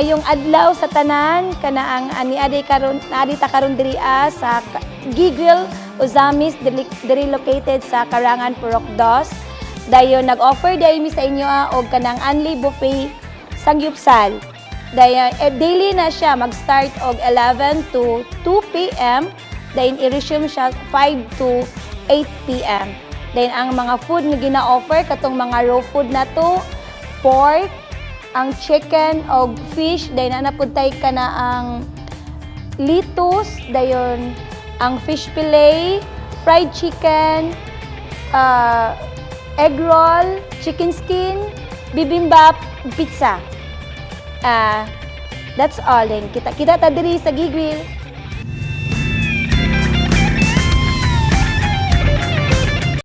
Maayong adlaw sa tanan. Kana ang ani adi karon, naadi ta karon diri sa Gigrill Ozamis, diri located sa Karangan, Purok Dos. Dayon nag-offer diay mi sa inyo og kanang unli buffet samgyupsal. Dayon daily na siya mag-start og 11 to 2 p.m. Dayon i-resume siya 5 to 8 p.m. Dayon ang mga food nga gina-offer, katong mga raw food na to, pork, ang chicken og fish, dayon na pud tay kana ang lettuce, dayon ang fish fillet, fried chicken, egg roll, chicken skin, bibimbap, pizza. That's all then. Kita kita ta diri sa Gigrill.